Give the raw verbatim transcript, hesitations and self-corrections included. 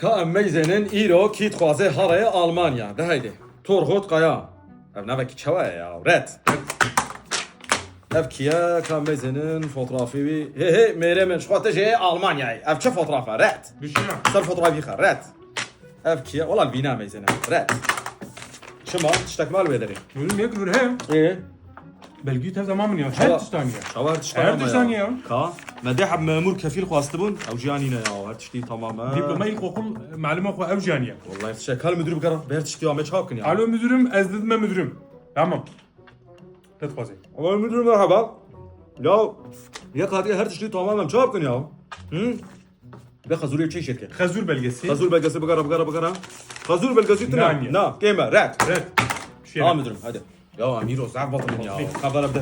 Ka em meyzênin îro kî dixwaze herê Almanya. De heyde. Torgot Kaya. Ev navekî çawa ye ya? Red. Ev kî ye? Ka em meyzênin fotoğrafî wî. Hê hê mêrê min, ji xwe te jê Almanyayê. Ev çi fotoğraf e? Red. Bişina. Ser fotoğrafî xe. Red. Ev kî ye? Wala vîna meyzêne. Red. Çima? Tiştek mal wê derê. Buyurun, ne durur he? Ê. Belgî tev zaman min ya. Çawa- Her tiştan ya. Çawa her tiştan Her ama tiştan ya. Ya. Ka? Me dê heb memur kefîl xwestibûn. Ew jî anîne ya. Her tiştî tamam e. Diploma ilkokul maluma xwe ew jî aniye. Wallahi tiştek. Kal müdür bikara. Ber tiştî ya me çap kin ya. Alo müdürüm, ez didme müdürüm. Tamam. Te dixwazê. Ama müdür merhaba. Ya yek hatiye her tiştî tamam em çap kin ya. Hı? Be xezûrê çê şirket. Xezûr belgesi. Xezûr belgesi bikara bikara bikara. Xezûr belgesi tine. Naniye. Na, kême. Red. Red. Şey. Tamam müdürüm hadi. Ya Emîro zaf batılın ya. Xebera bir de.